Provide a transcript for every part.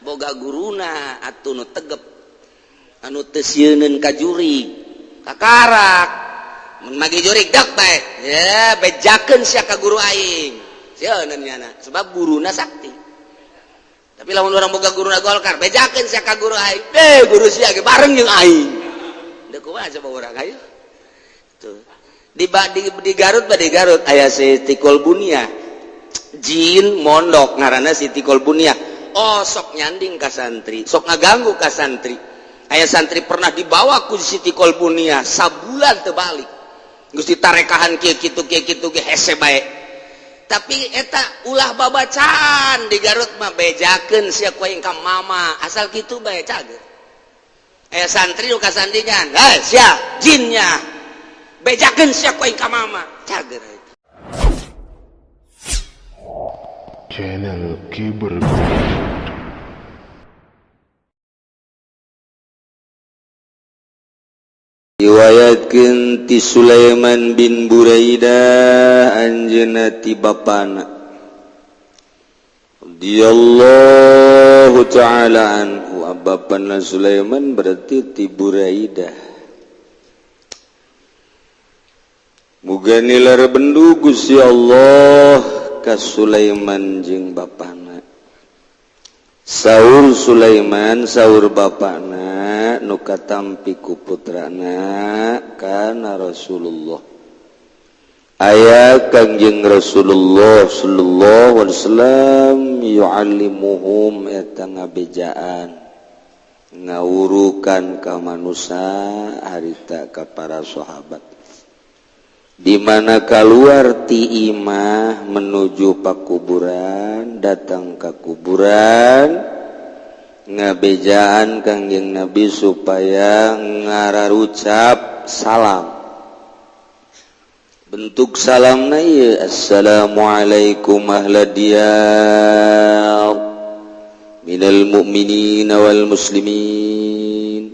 Boga guruna atuh nu tegep, anu teu sieuneun ka jurig kakarak. Mun magi jurig dek bae ya, bejakeun sia ka guru aing, sieuneun nyana sebab guruna sakti. Tapi lamun urang boga guruna Golkar, bejakeun sia ka guru aing, deh guru sia ge bareng jeung aing. Deuk kumaha coba urang, ayo tuh. Di Garut ba, di Garut aya Siti Kolbunia, jin mondok ngaranna Siti Kolbunia. Oh, sok nyanding ka santri, sok ngaganggu ka santri. Aya santri pernah dibawa ku Siti Kolbunia, sabulan teu balik. Geus ditarekahan kieu kitu kieu kitu ge hese bae. Tapi eta ulah babacaan di Garut mah, bejakeun sia ku aing ka mama, asal kitu bae cager. Aya santri nu kasandingan, "Hei sia jinnya, bejakeun sia ku aing ka mama," cager. Channel Kiber. Riwayatkeun ti Sulaiman bin Buraidah, anjeunna ti bapana radhiyallahu taala anhu. Bapana Sulaiman berarti ti Buraidah. Muga nilar bendu Gusti Allah ka Sulaiman jeung bapana. Saur Sulaiman, saur bapana nu katampi ku putrana, kana Rasulullah, aya Kangjeng Rasulullah sallallahu alaihi wasallam, yu'allimuhum eta ngabejaan ngawurukan ka manusia harita ka para sahabat, di mana keluar ti imah menuju pakuburan, datang ke kuburan, ngabejaan Kangjeng Nabi supaya ngararucap salam. Bentuk salamna ieu, "Assalamualaikum ahla diyar minal mu'minina wal muslimin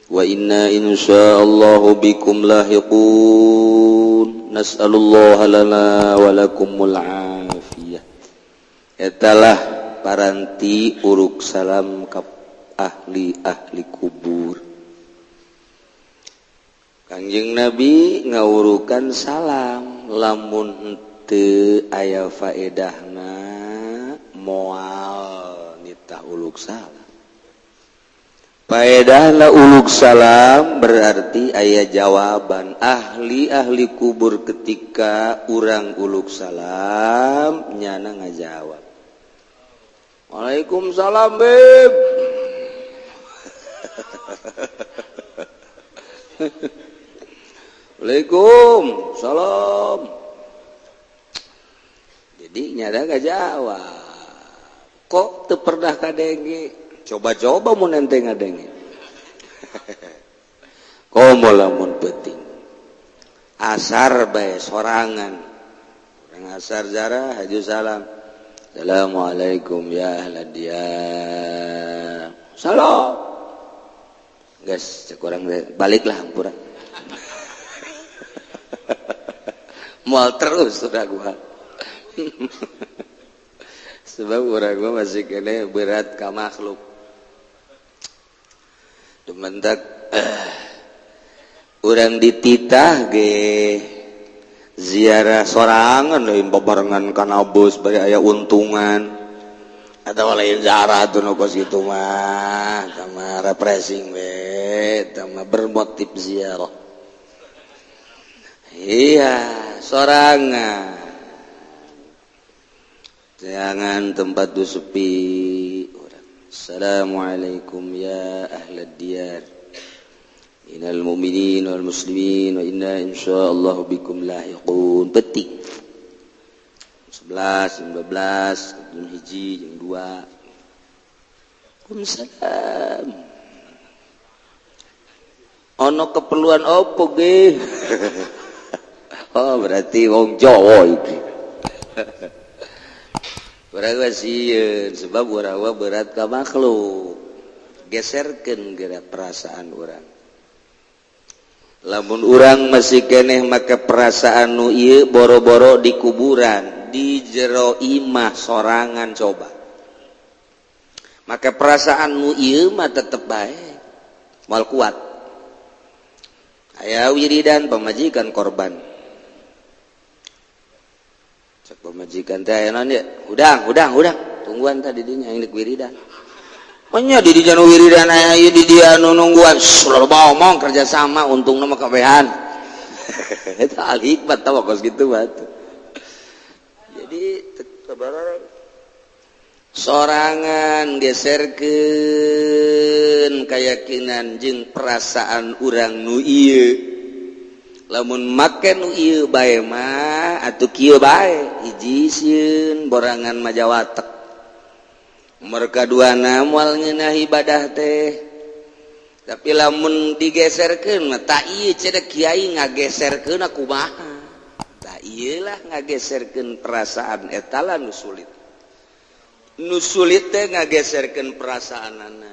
wa inna insyaallahu bikum lahiqun, nas'alullah lana wa lakumul afiyah." Etalah paranti uruk salam ka ahli-ahli kubur. Kangjeng Nabi ngawurukan salam, lamun henteu aya faedahna moal nitah uluk salam. Faedahna uluk salam berarti aya jawaban ahli-ahli kubur. Ketika urang uluk salam, nyana ngajawab, "Waalaikumsalam, beb." Waalaikumsalam. Jadi nyana ngajawab. Kok teu pernah kadenge? Coba-coba mun ente ngadenge. Komo lamun penting asar bae sorangan, urang asar jarah haju salam, "Assalamualaikum ya ahla diyar." Salam, geus cek urang, baliklah hampura. Moal terus udah gua, sebab urang gua masih kene berat ka makhluk. Dumentak urang dititah ge ziarah sorangan, lain babarengan kana bus bari aya untungan atau lain ziarah tuh. Nu kos kitu mah sama refreshing we, sama bermotif ziarah. Iya, sorangan, jangan tempat tuh sepi. "Assalamualaikum ya ahla diyar minal mu'minin wal muslimin wa inna insyaallah bikum lahiqun." Peting 11, 12, jam 1, jam 2. "Waalaikumsalam, ono keperluan opo ge?" Oh, berarti wong Jawa iki. Urang sieun sebab urang berat ka makhluk. Geserkeun geura perasaan urang. Lamun urang masih keneh make perasaan nu ieu, boro-boro di kuburan, di jero imah sorangan coba. Maka perasaan nu ieu mah tetep bae moal kuat. Aya wiridan pamajikan korban. Cek pamajikan teh aya naon ieu? Hudang, hudang, hudang. Tungguan tadi dinya aing deuk wiridan. Nya di dinya nu wiridan aya ieu di dia nu nungguan. Loba omong kerja sama untungna mah kabehan. Eta al hikmat tah kos kitu mah. Jadi sorangan geserkeun keyakinan jeung perasaan urang nu ieu. Lamun make nu ieu bae mah atuh kieu bae hiji sieun borangan majawatek. Mereka duana moal ngeunah ibadah teh. Tapi lamun digeserkeun mah tak ieu cenah kiai ngageserkeun kumaha. Tak ieu lah ngageserkeun perasaan eta lah nu sulit. Nu sulit teh ngageserkeun perasaanana.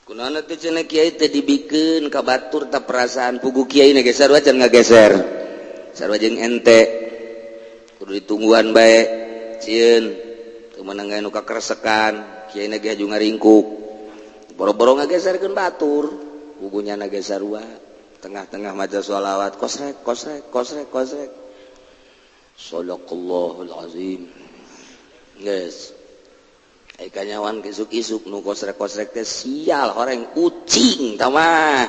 Kunaon teh cenah kiai teh dibikeun ka batur ta perasaan pugu kiai na ge sarua can ngageser. Sarua jeung ente. Kudu ditungguan bae sieun teu meunang nu kakeresekan kiai na ge haju ngaringkuk. Boro-boro ngageserkeun batur, pugunya na ge sarua. Tengah-tengah maca sholawat kosrek kosrek kosrek kosrek. Shadaqallahul azim. Geus. Ai kanyawan isuk-isuk nu kosrek-kosrek teh sial horeng ucing tah mah.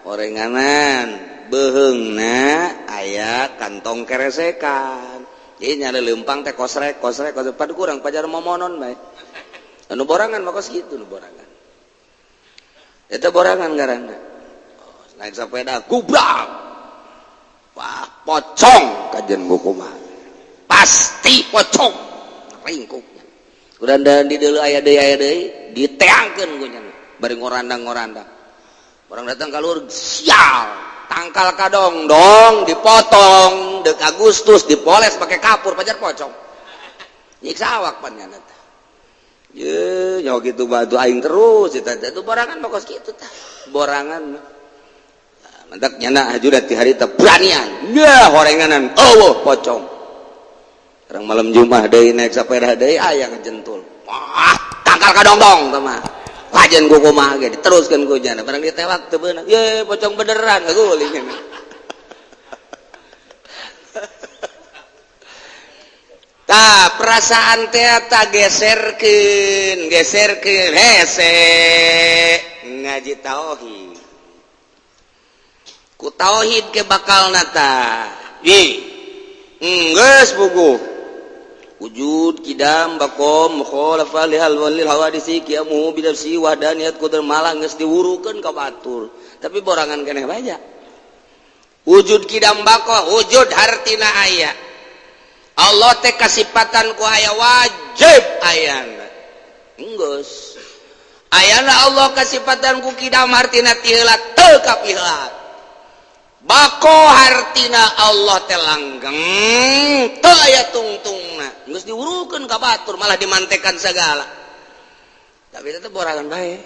Horenganan beuheungna aya kantong keresekan. Jadi nyala leumpang teh kosrek kosrek kosrek padu kurang pajar momonon bae. Anu borangan mah kos kitu nu borangan. Eta borangan ngaranna. Oh, naik sepeda gubrak. Wah, pocong kajen kumaha. Pasti pocong. Ringkuknya. Udah dan di deuleu aya deui diteangkeun ku nya. Bari ngorandang-ngorandang. Orang datang ka luhur sial, tangkal kadong dong dipotong deuk Agustus dipoles pakai kapur pajar pocong. Nyiksa awak pan nya teh. Ye, nyawa kitu batu aing terus eta teh borangan mah kos kitu tah. Borangan mah. Mantak nyana haju ti harita beranian. Nya horenganan eueuh pocong. Orang malam Jumat deui naik sepeda deui aya ngejentul. Wah, tangkal kadongdong tah mah. Lajen ku kumaha ge diteruskeun ku jana. Barang ditewak teu beunang. Ye, pocong beneran ngaguling. Tah, perasaan teh ta geserkeun, geserkeun hese ngaji tauhid. Ku tauhid ke bakalna tah. Ih. Geus buku. Wujud kidam bakom mukhalafah lihal walil hawadisi qiyamuhu bi nafsi wahdaniyat qudar malah geus diwurukeun ka batur tapi borangan keneh baja. Wujud kidam bako wujud hartina aya Allah teh kasipatan ku aya wajib ayana geus ayana Allah kasipatan ku kidam hartina ti heula teu kapiheula bako hartina Allah teh langgeng teu aya tungtungna geus diwurukeun ka batur malah dimantekan segala tapi tetep borangan bae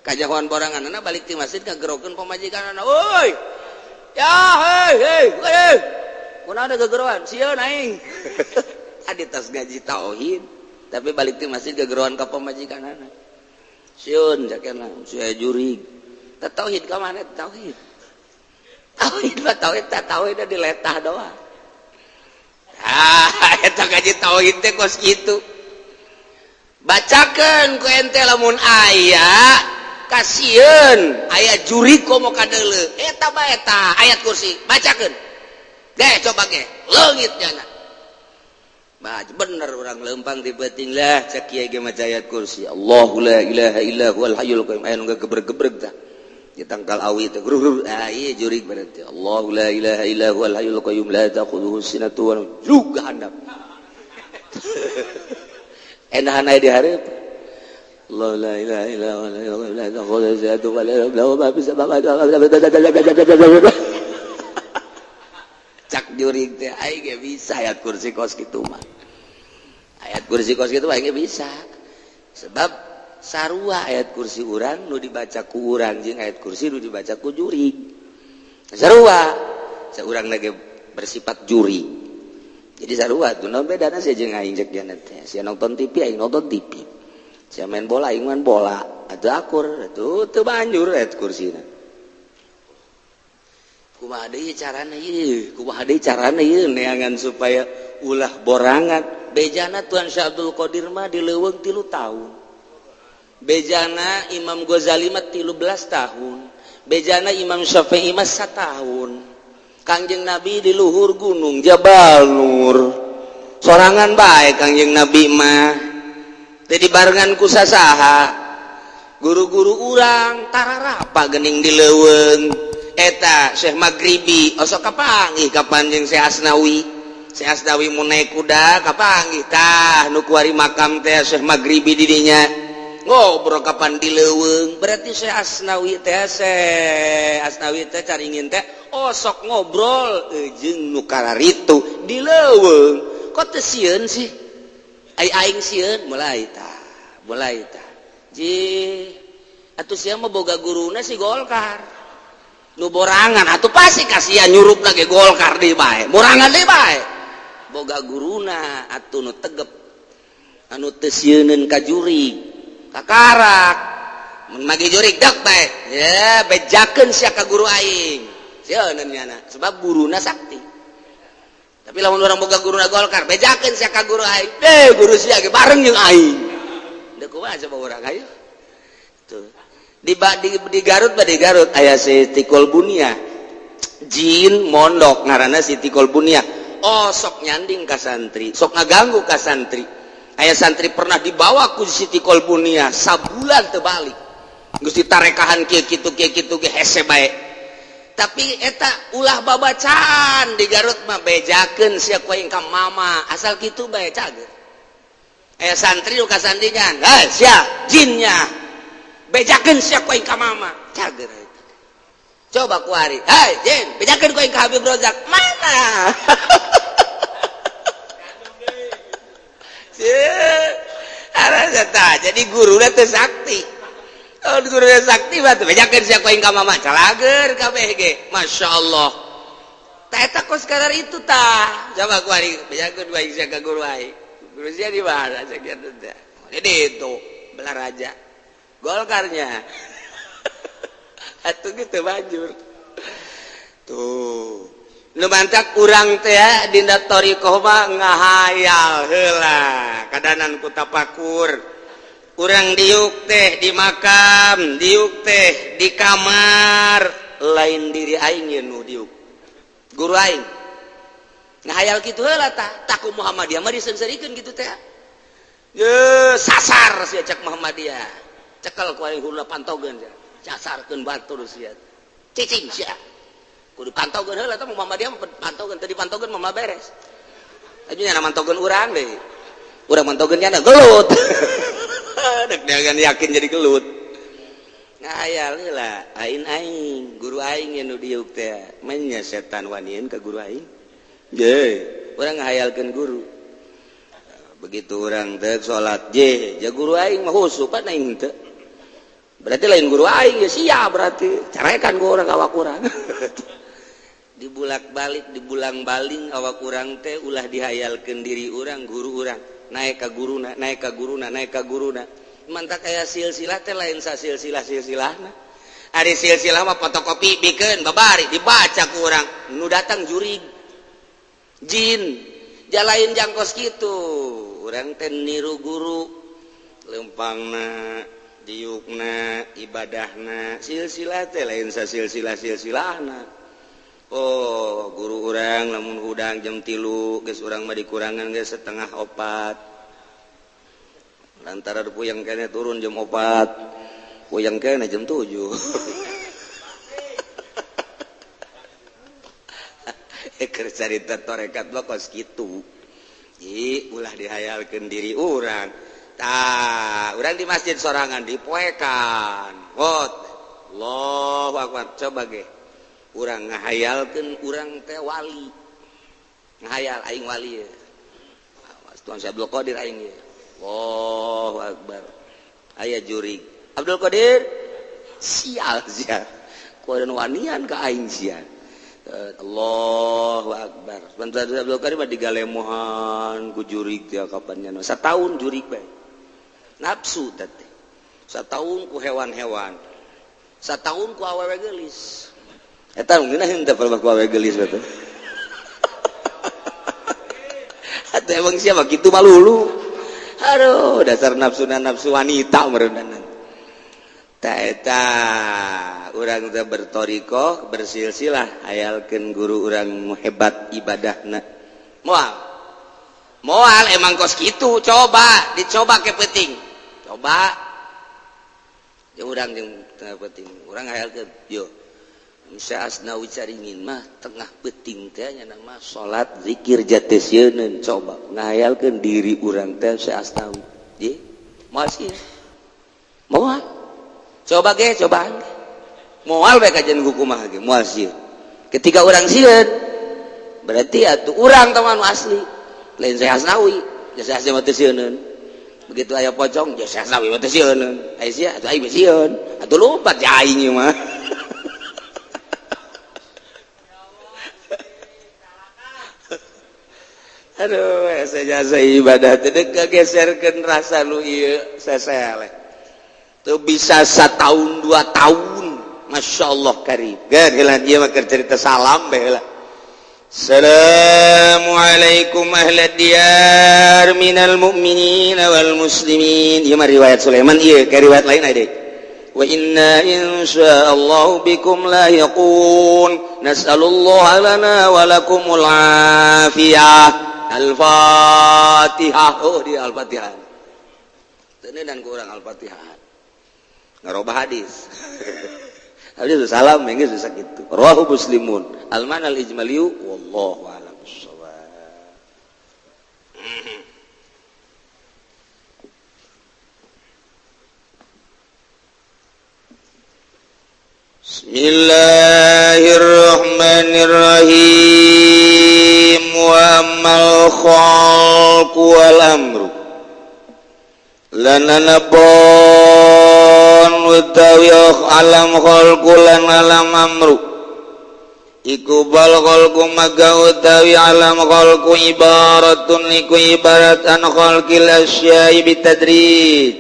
kajahoan boranganna balik ti masjid ngagerokeun pamajikanna euy ya hei hei hei kunaon gegeroan sieun aing adi tas ngaji tauhid tapi balik ti masjid gegeroan ka pamajikanna sieun jakena sia jurig teh tauhid ka mana tauhid tauhid mah tauhid teh tauhid diletah doang. Ah, eta ngaji tauhid teh kos kitu. Bacakeun ku ente lamun aya kasieun aya jurig komo kadeuleu eta bae eta ayat kursi bacakeun. Deh coba ge leungit nyana. Bah bener urang leumpang di beuting lah cek kiai ge maca ayat kursi. Allahu la ilaha illa huwal hayyul qayyum aya nu gebreg-gebreg tah. Di tangkal awi teh grur ah ieu jurig berarti Allahu la ilaha illa huwal hayyul qayyum la ta'khudhuhu sinatun wa juga handap. Enahan aya di hareup. Allah la ilaha illa huwal hayyul qayyum la ta'khudhuhu sinatun wa la nawm ma fis samawati. Cak jurig teh aing ge bisa ayat kursi kos kitu mah. Ayat kursi kos kitu aing ge bisa. Sebab sarua ayat kursi urang nu dibaca ku urang jeung ayat kursi nu dibaca ku jurig. Sarua saurang lagi bersifat juri. Jadi sarua tuh naon bedana sia jeung aing cek dia teh. Sia nonton TV aing nonton TV. Sia main bola aing main bola atuh akur atuh teu banjur eta kursina. Kumaha deui carana ieu? Kumaha deui carana ieu neangan supaya ulah borangan? Bejana Tuan Syekh Abdul Qadir mah di leuweung 3 tahun. Bejana Imam Ghazali mah 13 tahun. Bejana Imam Syafi'i mah 1 tahun. Kangjeng Nabi di luhur gunung Jabal Nur. Sorangan bae Kangjeng Nabi mah. Teu dibarengan ku sasaha. Guru-guru urang tararapa geuning di leuweung. Eta Syekh Maghribi osok kapanggih kapan jeung Syekh Asnawi. Syekh Asnawi mun naik kuda kapanggih tah nu kuari makam teh Syekh Maghribi di dinya. Ngobrol kapan di leuweung. Berarti Syekh Asnawi teh Syekh Asnawi teh caringin teh osok ngobrol jeung nu kararitu di leuweung. Kok teu sieun sih? Ai aing sieun mulai tah, mulai tah. Ji atuh sia mah boga guruna si Golkar. Nu borangan atuh pasti kasihan nyurup lagi Golkar deui bae. Borangan deui bae. Boga guruna atuh nu tegep. Anu teu sieuneun ka jurig. Kakarak. Mun magi jurig dek bae. Ya bejakeun sia ka guru aing. Sieuneun nyana sebab guruna sakti. Tapi lamun urang boga guruna Golkar, bejakeun sia ka guru aing. Deh guru sia ge bareng jeung aing. Deuk kumaha coba urang ayo. Tuh. Di Garut ba di Garut aya Siti Kolbunia. Jin mondok ngaranna Siti Kolbunia. Oh sok nyanding ka santri, sok ngaganggu ka santri. Aya santri pernah dibawa ku Siti Kolbunia sabulan teu balik. Geus ditarekahan kieu kitu kieu kitu ge hese bae. Tapi eta ulah babacaan di Garut mah bejakeun sia ku aing ka mama, asal kitu bae cager. Aya santri nu kasandingan, hei sia jinnya. Bejakeun sia ku aing ka mama, cager eta. Coba kuari, hei jin, bejakeun ku aing ka Habib Rozak, mana? Jadi guruna teu sakti. Oh guruna sakti mah teu bejakeun sia ku aing ka mama, calager kabeh ge. Masya Allah. Tah eta kos kadar itu tah. Coba kuari bejakeun ku aing sia ka guru aing. Guru sia di mana sakieu teh? Jadi itu Balaraja. Golkarnya. Atuh gitu banjur. Tuh. Nu mantak urang teh dina thariqah mah ngahayal heula kadanan ku tapakur. Urang diuk teh di makam, diuk teh di kamar, lain diri aing ye nu diuk. Guru aing. Ngahayal kitu heula tah, tah ku Muhammadiyah mah diseungseurikeun kitu teh. Ye sasar sia cek Muhammadiyah. Cekel ku aing hula pantogeun sia. Casarkeun batur sia. Cicing sia. Kudu pantogeun heula tah Muhammadiyah mah pantogeun, teu dipantogeun mah beres. Aju nya mantogeun urang deui. Urang mantogeun nya gelut. Dek jangan yakin jadi gelut. Ngahayal heula aing aing, guru aing nu diuk teh. Manya setan wanian ka guru aing. Ye, urang ngahayalkeun guru. Begitu urang teh salat je, ja guru aing mah khusyuk pan aing teu. Berarti lain guru aing ya sia berarti. Carekan gua urang awak urang. Dibulak-balik, dibulang-baling awak urang teh ulah dihayalkeun diri urang, guru urang. Naik ka guruna, naik ka guruna, naik ka guruna. Mantak aya silsilah teh lain sasilsilah silsilahna. Ari silsilah mah fotokopi bikeun babari dibaca ku urang. Nu datang jurig. Jin jalain jangkos kitu. Urang teh niru guru lempangna, diukna, ibadahna, silsilah teh lain sasilsilah silsilahna. Oh, guru urang lamun hudang jam 3 geus urang mah dikurangan geus 3:30. Lantaran puyeng kene turun jam 4, puyeng kene jam 7. Keur carita torekat mah kos kitu. Ih, ulah dihayalkeun diri urang. Tah, urang di masjid sorangan dipoekan. Hot. Allahu akbar. Coba ge. Urang ngahayalkeun urang teh wali. Ngahayal aing wali ye. Tuan Syekh Abdul Qadir aing ye. Allahu akbar. Aya jurig. Abdul Qadir sial sia. Kudu wanian ka aing sia. Allahu akbar. Sebentar Abdul Qadir mah digalemohan ku jurig teh kapan nya. Sataun jurig bae. Nafsu teh sataun ku hewan-hewan, sataun ku awewe geulis. Eta ngeunah henteu ku awewe geulis batu. Atuh emang siapa kitu malulu. Aduh, dasar nafsuna nafsu wanita meureunan. Ta eta urang teh bertorikoh, bersilsilah hayalkeun guru urang hebat ibadahna. Moal. Moal emang kos kitu, coba dicoba ke penting. Coba. Ya urang jeung tengah penting, urang hayalkeun yo. Syekh Asnawi Caringin mah tengah penting teh nya mah salat zikir jatesieun, coba ngahayalkeun diri urang teh Syekh Asnawi. Ye, moal sih. Moal. Coba ge, cobaan. Moal bae kajian kumaha ge, moal sieun. Ketika urang sieun berarti atuh urang teh anu asli. Lain Syekh Asnawi, ya Syekh Asnawi teh sieuneun. Begitu aya pocong, ya Syekh Asnawi teh sieuneun. Aya sia atuh aing sieun. Atuh lompat ya aing ieu mah. Aduh, jasa ibadah teh geserkeun rasa nu ieu sesele. Teu bisa satahun 2 tahun. Masya Allah karib. Geus heula ieu mah keur cerita salam bae heula. Assalamualaikum ahla diyar minal mu'minin wal muslimin. Ieu mah riwayat Sulaiman ieu, ka riwayat lain aya deui. Wa inna insyaallah bikum lahiqun. Nas'alullah lana wa lakumul afiyah. Al-Fatihah. Oh, di Al-Fatihah. Teu dan kurang Al-Fatihah. Ngarobah hadis. Hadis salam geus bisa kitu. Rawahu Muslimun. Al-mana al-ijmaliyu wallahu a'lam bissawab. Bismillahirrahmanirrahim. Wa ammal khalqu wal amru lana nabon utawi alam khalqu lan alam amru iku bal khalqu maga utawi alam khalqu ibaratun iku ibarat an khalqil asya'i bitadrij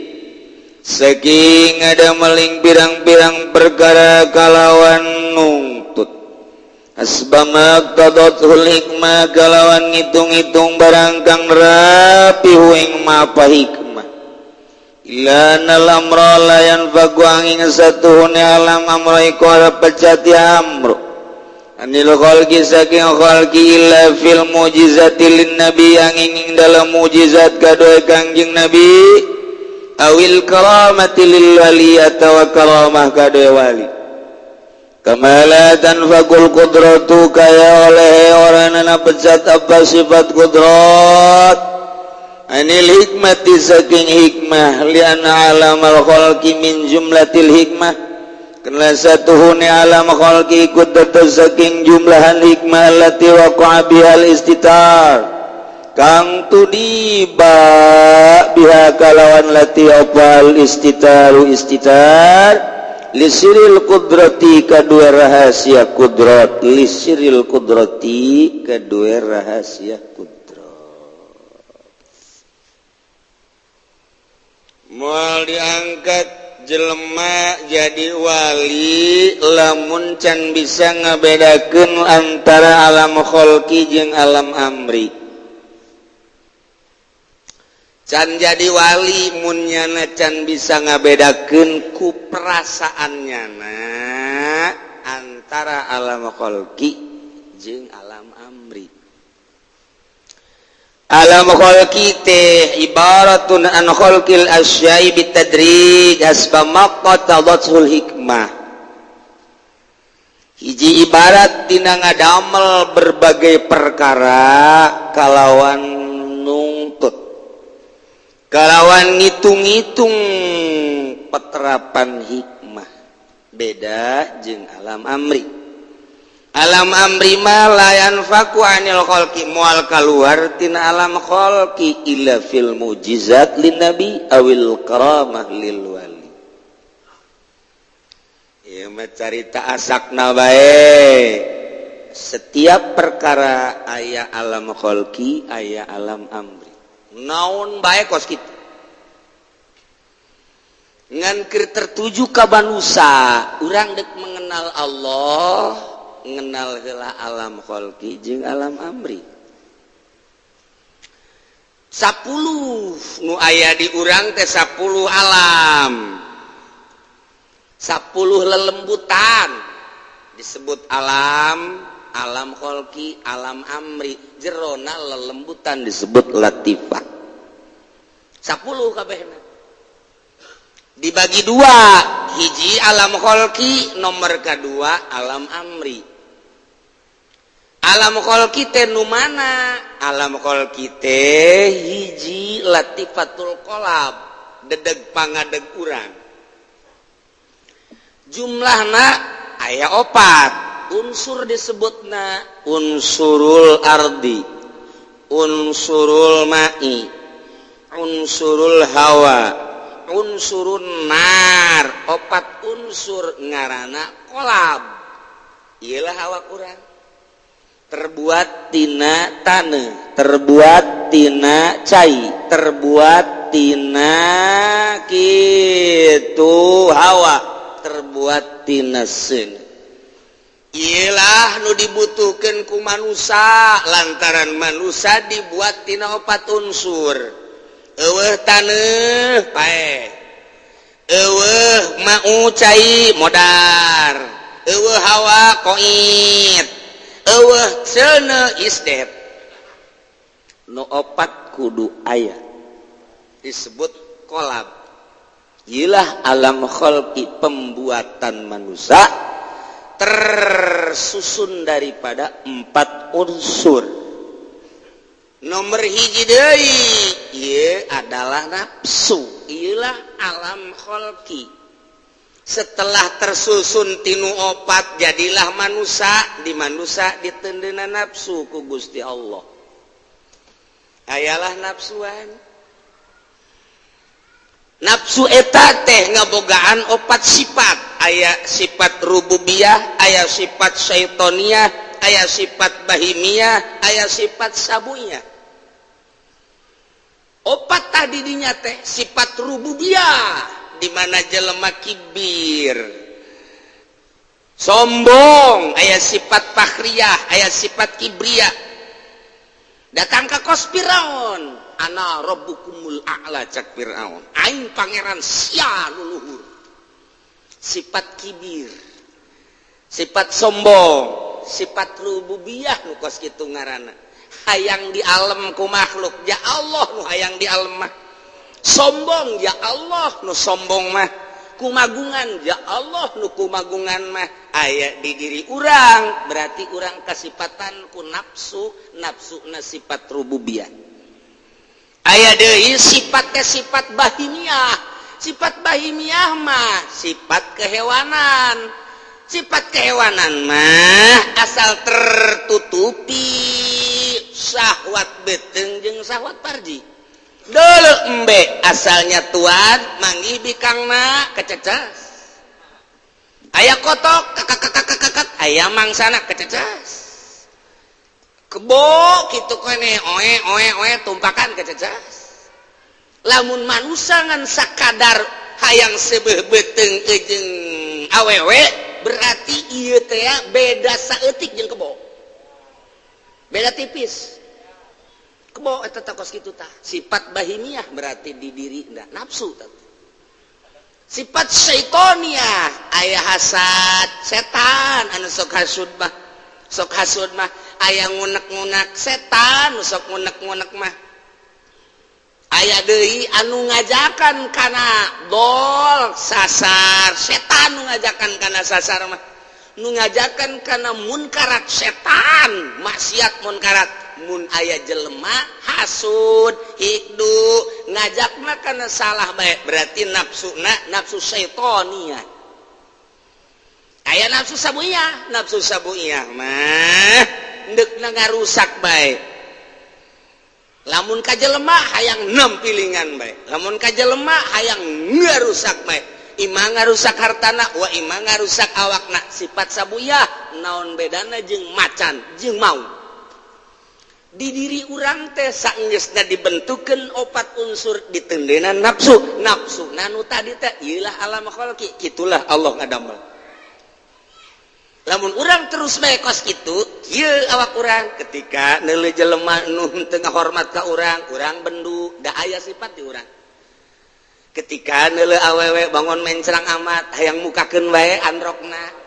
saking ada meling pirang-pirang perkara kalawan nungtut asbama qadatul hikmah kalawan ngitung-ngitung barang kang rapi ing mapa hikmah ila nal amra la yanfaku angin satuhune alam amra iku ora pecati amru anil khalqi saking khalqi illa fil mujizati lin nabi angin dalam mujizat kadoe Kangjeng Nabi awil karamati lil wali atawa karamah kadoe wali kamala tanfaqul qudratu kaya oleh oranana pecat apa sifat kudrat anil hikmati saking hikmah lianna alamal khalqi min jumlatil hikmah karena satuhune alam khalqi ikut tetes saking jumlahan hikmah allati waqa'a bihal istitar kang tudiba biha kalawan lati opal istitaru istitar lisiril kudrati kedua rahasia kudrat lisiril kudrati kedua rahasia kudrat moal diangkat jelema jadi wali lamun can bisa ngabedakeun antara alam kholqi jeung alam amri. Can jadi wali mun nyana can bisa ngabedakeun ku perasaan nyana antara alam kholqi jeung alam amri. Alam kholqi teh ibaratun an kholqil asya'i bitadrij hasba maqtadatul hikmah. Hiji ibarat dina ngadamel berbagai perkara kalawan nungtut kalawan ngitung-ngitung peterapan hikmah beda jeung alam amri. Alam amri mah la yanfaku anil khalqi moal kaluar tina alam khalqi illa fil mujizat lin nabi awil karamah lil wali. Ieu mah carita asakna bae. Setiap perkara aya alam khalqi aya alam amri. Naon bae kos kitu. Ngan keur tertuju ka manusa, urang dek mengenal Allah, mengenal heula alam kholqi jeung alam amri. 10 nu aya di urang teh, 10 alam, 10 lelembutan disebut alam, alam kholqi, alam amri. Jerona lelembutan disebut latifah. 10 kabehna dibagi dua, hiji alam kholqi, nomor kedua alam amri. Alam kholqi teh nu mana? Alam kholqi teh hiji latifatul qolab, dedeg pangadeg urang. Jumlahna aya opat unsur, disebutna unsurul ardi, unsurul ma'i, unsurul hawa, unsurun nar. Opat unsur ngarana kolab. Iyalah awak urang terbuat tina tanah, terbuat tina cai, terbuat tina kitu hawa, terbuat tina seuneu. Iyalah nu dibutuhkan ku manusia, lantaran manusia dibuat tina opat unsur. Eueuh taneuh, paeh. Eueuh mau cai, modar. Eueuh hawa, koit. Eueuh seuneu, isdet. Nu opat kudu aya, disebut kolab. Iyalah alam kholqi, pembuatan manusia tersusun daripada empat unsur. Nomor hiji deui ieu adalah nafsu. Iyalah alam kholqi. Setelah tersusun tinu opat, jadilah manusia. Di manusia diteundeuna nafsu ku Gusti Allah. Ayalah nafsuan. Nafsu eta teh ngabogaan opat sifat. Aya sifat rububiyah, aya sifat syaitoniah, aya sifat bahimiyah, aya sifat sabunya. Opat tadi dinya teh sifat rububiyah, di mana jelema kibir, sombong, aya sifat fakhriyah, aya sifat kibriyah. Datang ke kos Firaun, "Ana rabbukumul a'la," cak Firaun, "aing pangeran sia luluhur." Sifat kibir, sifat sombong, sifat rububiyah nu kos kitu ngaranna. Hayang di alam ku makhluk, ya Allah nu hayang di alam mah. Sombong, ya Allah nu sombong mah. Kumagungan, ya Allah nu kumagungan mah. Aya di diri urang, berarti urang kasipatan ku nafsu, nafsu na sifat rububiyah. Aya deui sifatnya sifat bahimiyah. Sifat bahimiyah mah sifat kehewanan. Sifat kehewanan mah asal tertutupi syahwat beteng jeung syahwat parji. Dulu embe asalnya tuan manggih bikangna, kececas. Aya kotok, kakak, aya mangsana, kececas. Kebo gitu kene, oe oe oe, tumpakan, kececas. Lamun manusia ngan sakadar hayang seubeuh beuteung jeung awewe, berarti ieu teh beda saeutik jeung kebo, beda tipis. Kebo eta teh kos kitu tah, sifat bahimiah berarti di diri ndak nafsu tah. Sifat syaitoniah, aya hasad setan anu sok hasud mah, sok hasud mah. Aya ngunek-ngunek setan nu sok ngunek-ngunek mah. Aya deui anu ngajakan kana dol, sasar, setan nu ngajakan kana sasar mah. Nu ngajakan kana munkarat setan, maksiat, munkarat. Mun aya jelema hasud, hikdu, ngajakna kana salah bae, berarti nafsuna nafsu syaitoniah. Aya nafsu sabuiyah. Nafsu sabuiyah mah ndekna ngarusak bae. Lamun ka jelema hayang nempilingan bae, lamun ka jelema hayang ngarusak bae, ima ngarusak hartana wa ima ngarusak awakna, sifat sabuyah. Naon bedana jeung macan jeung maung? Di diri urang teh saenggeusna dibentukeun opat unsur, ditendenan nafsu. Nafsu nu tadi teh ieulah alam khalqi. Kitulah Allah ngadamel. Lamun urang terus bae kos kitu, kieu awak urang. Ketika neuleuh jelema nu teu ngahormat ka urang, urang bendu, da aya sifat di urang. Ketika neuleuh awewe bangun mencrang amat, hayang mukakeun wae androkna.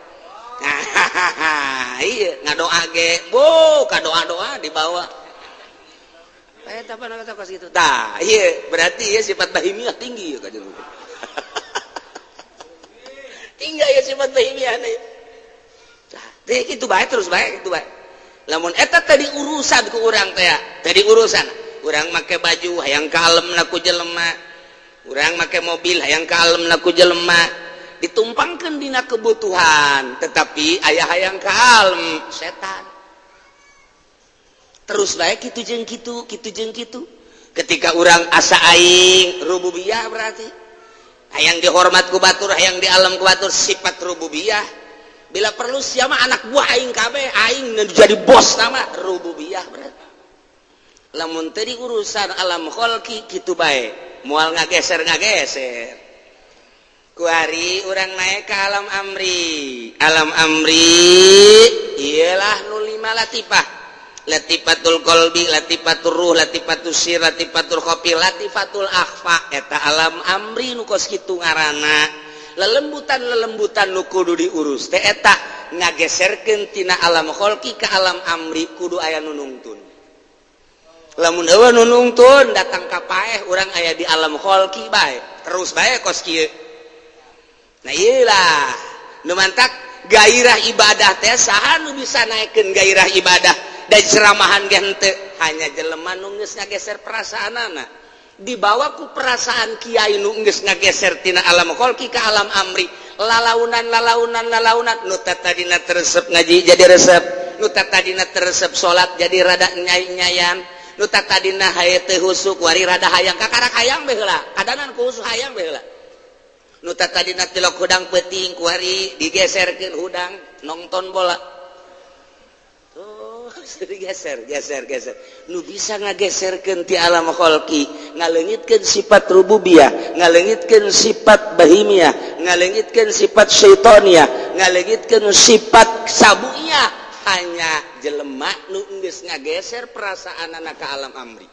Nah, iya, ngadoa ge bu kadoa doa dibawa. Eh, apa kata kos gitu. Tah, iya, berarti ya sifat bahimiah tinggi ya, kajian tinggi ya sifat bahimiah nih. Tah, itu baik, terus baik, itu baik. Lamun eta tadi urusan ku urang teh, tadi urusan urang make baju hayang kalem ku jelema, urang make mobil hayang kalem ku jelema, ditumpangkan dina kebutuhan, tetapi aya hayang kalem setan. Terus baik gitu jeung kitu, kitu jeung kitu. Ketika urang asa aing rububiyah, berarti hayang dihormat ku batur, hayang di alam ku batur, sifat rububiyah. Bila perlu siapa anak buah aing kabeh, aing jadi bos, nama rububiyah. Berarti lamun tadi urusan alam kholqi, kitu bae, moal ngageser ngageser. Kuari urang naik ke alam amri. Alam amri ialah nu lima latifah: latifatul qalbi, latifatul ruh, latifatul sir, latifatul khofi, latifatul akhfa. Eta alam amri nu kos kitu ngaranna. Lelembutan lelembutan nu kudu diurus teh eta ngageserkeun tina alam kholqi ke alam amri. Kudu aya nu nungtun. Lamun euweuh nu nungtun, datang ka paeh urang aya di alam kholqi bae, terus bae kos kieu. Nah, iyalah nu mantak gairah ibadah teh. Saha nu bisa naikkeun gairah ibadah dan ceramahan ge henteu? Hanya jelema nu geus ngageser perasaanana, dibawa ku perasaan kiai nu geus ngageser tina alam kholqi ka alam amri. Lalaunan, lalaunan, lalaunan. Nu tadina teu resep ngaji jadi resep, nu tadina teu resep salat jadi rada nyai-nyayan, nu tadina haye teu husuk wari rada hayang, kakarak hayang bae heula, kadanan ku husuk hayang bae heula. Nu tadina tilok hudang peuting, kuari digeserkeun hudang nonton bola. Tuh, digeser, geser, geser. Nu bisa ngageserkeun ti alam kholqi, ngaleungitkeun sifat rububiyah, ngaleungitkeun sifat bahimiyah, ngaleungitkeun sifat syaitoniyah, ngaleungitkeun sifat sabuiyah, hanya jelema nu geus ngageser perasaanana ka alam amri.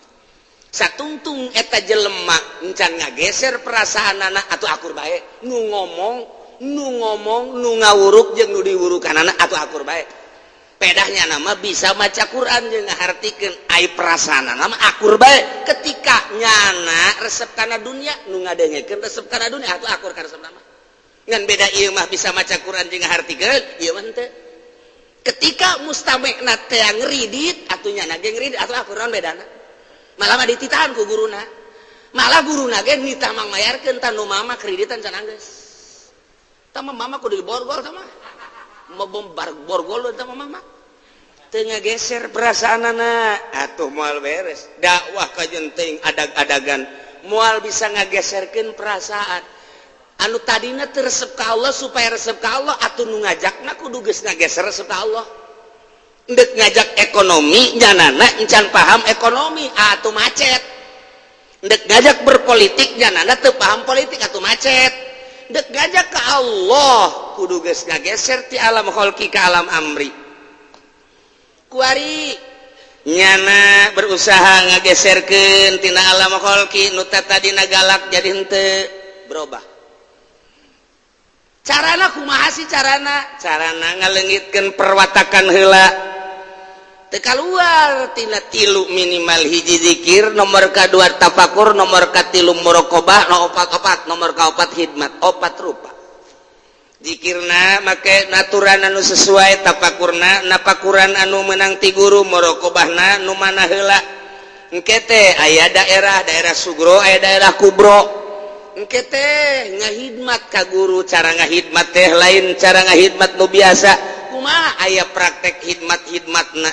Satungtung eta jelema encan ngageser perasaanana, atau akur bae. Nu ngomong, nu ngomong, nu ngawuruk jeung nu diwurukanana atau akur bae. Pedahnya nama bisa maca Quran jeung ngahartikeun, ai perasaanana mah akur bae. Ketika nyana resep kana dunia, nu ngadengekeun resep kana dunia, atuh akur ka resep nama. Ngan beda ieu mah bisa maca Quran jeung ngahartikeun, ieu mah henteu. Ketika mustamekna teh ngeridit atuh nyana ge ngeridit, atuh akur. Naon bedana? Malah mah dititahan ku guruna, malah guruna ge nitah mangmayarkeun. Tah, nu mama kreditan can anggeus. Tah mah mama kudu diborgol, tah mah mau borgol, tah mah mama teu ngageser perasaanana, atuh moal beres. Dakwah kajen teuing adag-adagan, moal bisa ngageserkeun perasaan anu tadina teu resep ka Allah supaya resep ka Allah. Atuh nu ngajakna kudu geus ngageser resep ka Allah. Ndek ngajak ekonomi, nyanana encan paham ekonomi, atau macet. Ndek ngajak berpolitik, nyanana teu paham politik, atau macet. Ndek ngajak ke Allah, kudu geus ngageser ti alam kholqi ke alam amri. Kuari nyana berusaha ngageserkeun tina alam kholqi, nu tadina galak jadi henteu, berubah. Carana kumaha sih carana? Carana ngaleungitkeun perwatakan heula. Teu kaluar tina tilu minimal: hiji zikir, nomor kadua tafakur, nomor katilu muraqabah, no opat opat, nomor kaopat hidmat. Opat rupa. Zikirna make naturan anu sesuai, tafakurna napakuran anu menang ti guru, muraqabahna nu mana heula. Engke teh aya daerah daerah sugro, aya daerah kubro. Engke teh ngahidmat ka guru. Cara ngahidmat teh lain cara ngahidmat nu biasa. Kumaha? Aya praktek hidmat hidmatna.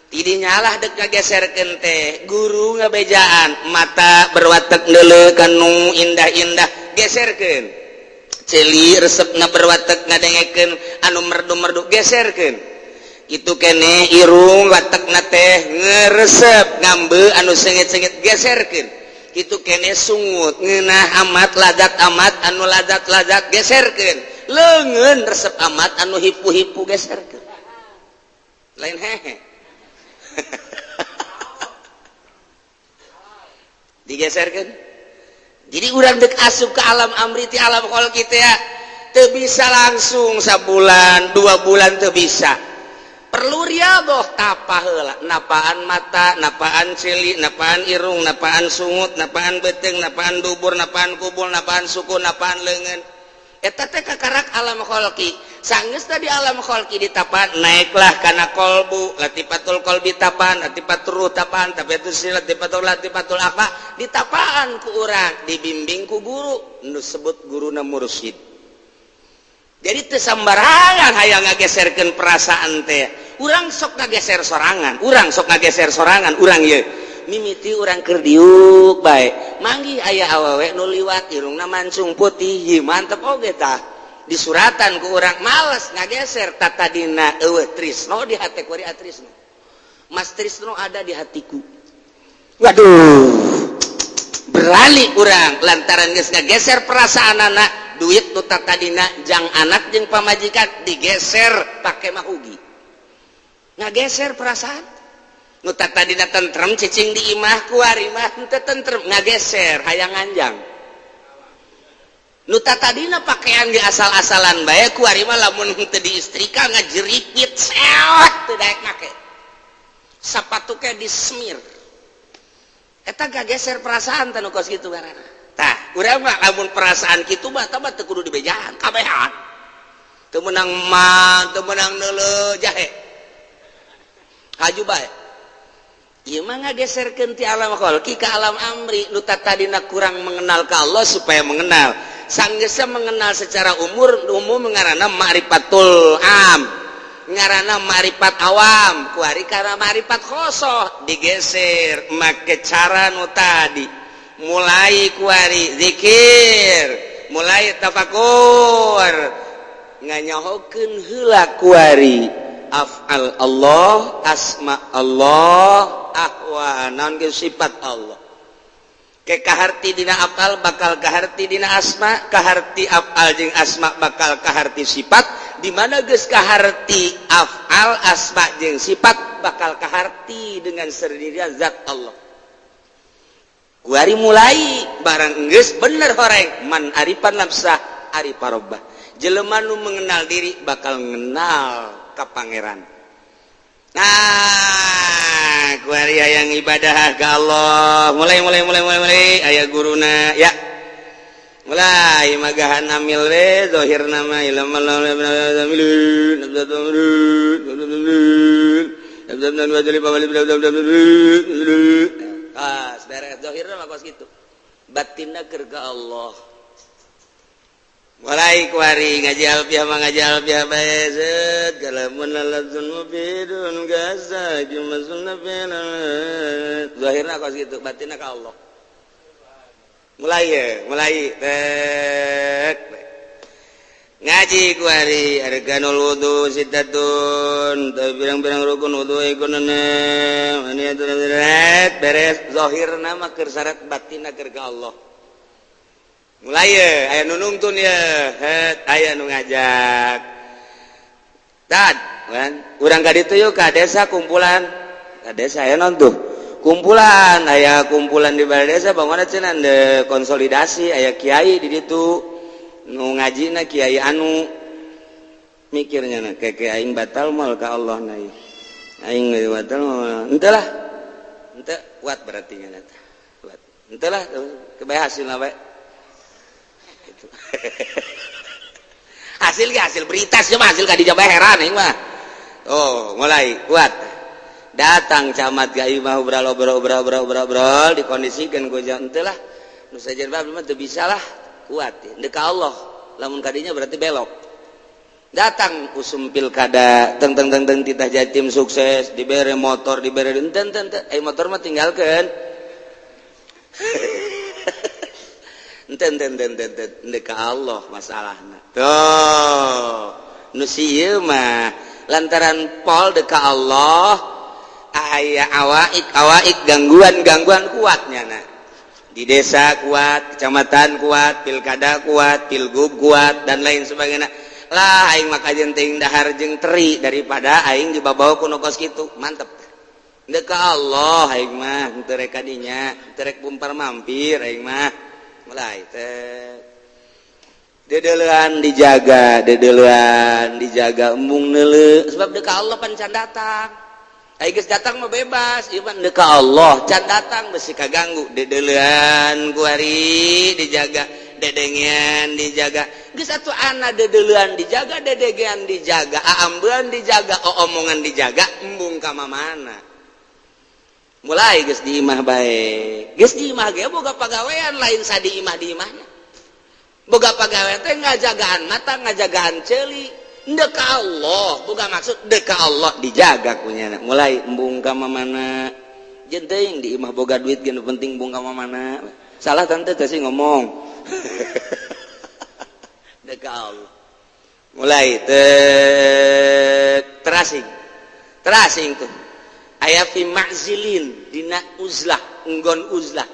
Tidinya lah dek ngageserkeun teh, guru ngabejaan, mata berwatek neuleuh nu indah-indah, geserkeun. Ceuli resepna berwatek ngadengekeun anu merdu-merdu, geserkeun. Kitu kene irung watekna teh ngeresep ngambe anu sengit-sengit, geserkeun. Kitu kene sungut ngeunah amat ladat amat anu ladat-ladat, geserkeun. Leungeun resep amat anu hipu-hipu, geserkeun. Lain hehe digeserkeun. Jadi urang dek asup ke alam amri ti alam kholqi teh ya teu bisa langsung sabulan 2 bulan, teu bisa. Perlu riadoh, tapa heula, napaan mata, napaan ceuli, napaan irung, napaan sungut, napaan beuteung, napaan dubur, napaan kubul, napaan suku, napaan leungeun. Eta teh kakarak alam kholqi. Sanggeus tadi alam kholqi ditapan, naiklah kana kolbu, latifatul kolbi tapan, latifatul ruh tapan, tapi itu si latifatul latifatul apa ditapaan ku urang, dibimbing ku guru nu sebut guruna mursyid. Jadi teu sambarangan hayang ngageserkeun perasaan teh. Urang sok ngageser sorangan, urang sok ngageser sorangan. Urang ye mimiti urang keur diuk bae, manggih aya awewe nu liwat, irungna mancung putih. Ieu mantep oge tah, disuratan ku urang, males ngageser. Tatadina eueuh trisno di hate, kuari atrisno. Mas Trisno ada di hatiku. Waduh, berani urang lantaran geus ngageser perasaan anak. Duit nu tadina jang anak jeung pamajikan digeser pake mahugi. Ngageser perasaan. Nu tadina tentrem cicing di imah, kuari mah henteu tentrem, ngageser hayang nganjang. Nu tadina pakaian di asal-asalan bae, kuari mah lamun henteu diistrika ngajeripit sewot, teu daek make. Sapatu ke disemir. Eta ngageser perasaan teh nu kos kitu ngaranna. Tah, urang mah lamun perasaan kitu mah tah mah teu kudu dibejaan, kabehan. Teu meunang man, teu meunang neuleuh jahe. Haju bae. Ieu mah ngageserkeun ti alam kholqi ka alam amri. Nu tadina kurang mengenal ka Allah supaya mengenal. Sanggeusna mengenal secara umur umum ngaranna ma'rifatul am, ngaranna ma'rifat awam, kuari karena ma'rifat khosoh digeser make cara nu tadi. Mulai kuari zikir, mulai tafakur, nganyahokeun heula kuari af'al Allah, asma Allah, ahwa naon ge sifat Allah. Ke kaharti dina afal bakal kaharti dina asma, kaharti afal jeung asma bakal kaharti sifat. Di mana geus kaharti afal, asma jeung sifat, bakal kaharti dengan sendirinya zat Allah. Kuari mulai barang geus bener horeng man arifan nafsah arifa rabbah. Jelema nu mengenal diri bakal mengenal ka pangeran. Nah, kuari hayang ibadah ke Allah, mulai mulai mulai mulai mulai aya guruna ya, mulai magahan amil we zahir nama ilmu. Pas beres zahirna mah kos kitu, batinna keur ka Allah. Mulai kuari ngaji alfiah mah ngaji alfiah bae zeut kalamun lalazun mubidun gaza jumasun nabina. Zahirna kos kitu, batinna ka Allah. Mulai ya, mulai tek ngaji kuari arkanul wudu sittatun, pirang-pirang rukun wudu iku beres zahirna mah keur syarat, batinna keur ka Allah. Mulai ya, aya nu nungtun ya, het aya nu ngajak tad kan urang ka ditu yuk ka desa, kumpulan ka desa aya non tuh kumpulan, aya kumpulan di balai desa bangunna cenah de konsolidasi, aya kiai di ditu nu ngajina kiai anu mikirnya na keke aing batal moal ka Allah na ieu aing batal moal henteu lah, henteu kuat berarti nya eta kuat henteu lah kebae hasilna bae. Hasil ge hasil berita sih mah, hasil ka dieu bae heran aing mah. Oh, mulai kuat datang camat ka imah, obrol obrol obrol obrol obrol obrol, dikondisikan ku henteu lah nu sajen bae mah teu bisa lah kuat deuk ka Allah. Lamun kadinya berarti belok. Datang usum pilkada, teng teng teng teng, titah jadi tim sukses, dibere motor, dibere enten enten enten, motor mah tinggalkeun enten enten enten enten, ka Allah masalahna. Tuh nu sieun mah Lantaran pol deka Allah, aya awaik awaik, gangguan-gangguan kuatnya. Nah, di desa kuat, kecamatan kuat, pilkada kuat, pilgub kuat, dan lain sebagainya lah. Aing maka jenting dahar jeung teri daripada aing dibawa ku nu kos kitu. Mantep deka Allah aing mah, teu rek kadinya, teu rek bumpar mampir aing mah. Mulai teh dedelean dijaga, dedelean dijaga, embung neuleu, sebab deka Allah pan can datang. Ai geus datang mah bebas, ieu mah deka Allah can datang, besi kaganggu. Dedelean kuari dijaga, dedengean dijaga. Geus atuh ana dedelean dijaga, dedengean dijaga, aambean dijaga, omongan dijaga, embung ka mana. Mulai geus di imah bae, geus di imah ge boga pagawean lain sadi imah. Di imahna boga pagawean teh ngajagaan mata, ngajagaan ceuli. Deka Allah, boga maksud deka Allah dijaga kunyana. Mulai embung ka mana, jenteng di imah boga duit ge penting embung ka mana. Salah tante teh sih ngomong deka Allah. Mulai terasing terasing tuh aya fi ma'zilin, dina uzlah, enggon uzlah.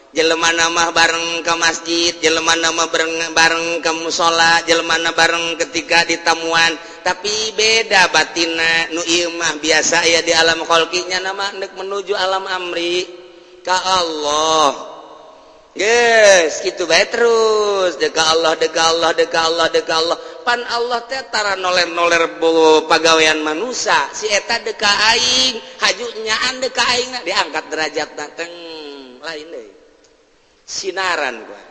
Jelema nama bareng ke masjid, jelema nama bareng bareng ke musola, jelema bareng ketika ditamuan, tapi beda batina. Nu ieu mah biasa ya di alam kholqinya, nama hendak menuju alam amri ka Allah. Yes, gitu bae terus deka Allah, deka Allah, deka Allah, deka Allah. Pan Allah teh tara noler-noler pagawean manusia. Si eta deka aing, haju nyaan deka aing, diangkat derajat teng lain deui. Sinaran gua.